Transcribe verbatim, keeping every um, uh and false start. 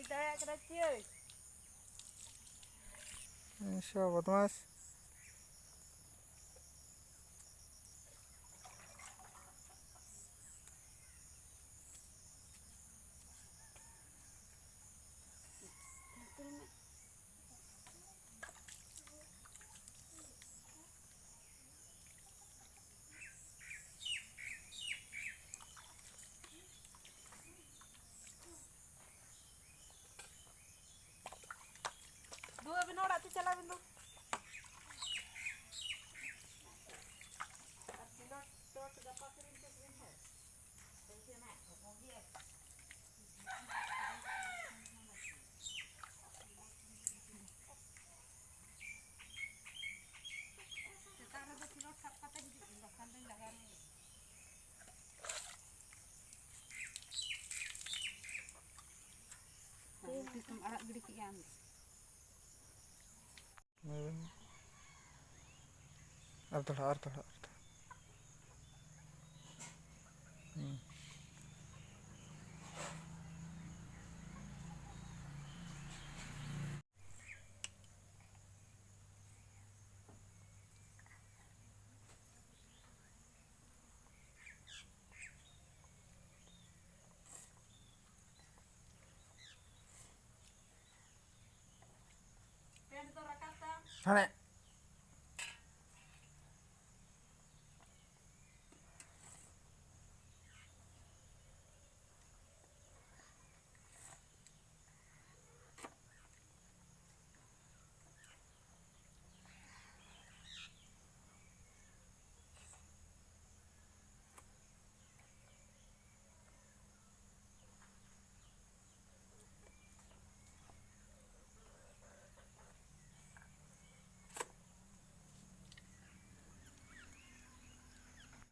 ᱫᱟᱲᱮᱭᱟᱜ ᱠᱟᱱᱟ ᱪᱤᱭᱟᱹᱭ᱾ ᱤᱥᱟ ᱵᱚᱫᱢᱟᱥ᱾ ᱫᱩ, ᱟᱹᱵᱤᱱ ᱚᱲᱟᱜ ᱛᱮ ᱪᱟᱞᱟᱣ ᱵᱤᱱ ᱫᱩ᱾ ᱟᱨ ᱠᱷᱮᱞᱳᱰ ᱴᱚᱴ ᱜᱟᱯᱟ ᱠᱤᱨᱤᱧ ᱦᱚᱴᱚ ᱠᱟᱜ ᱵᱤᱱ ᱦᱳᱭ᱾ ᱥᱮᱛᱟᱜ ᱨᱮᱫᱚ ᱠᱷᱮᱞᱳᱰ ᱥᱟᱵ ᱠᱟᱛᱮ ᱦᱤᱡᱩᱜ ᱵᱤᱱ, ᱵᱟᱠᱷᱟᱱ ᱞᱤᱧ ᱞᱟᱜᱟ ᱢᱮᱭᱟ᱾ ᱛᱤᱥᱮᱢ ᱟᱲᱟᱜ ᱜᱤᱰᱤ ᱠᱮᱜᱼᱟ ᱟᱢ ᱫᱚ? ᱟᱨ ᱛᱷᱚᱲᱟ, ᱟᱨ ᱛᱷᱚᱲᱟ, ᱟᱨ ᱛᱷᱚᱲᱟ᱾ ᱦᱩᱸ᱾ ᱦᱟᱱᱮ᱾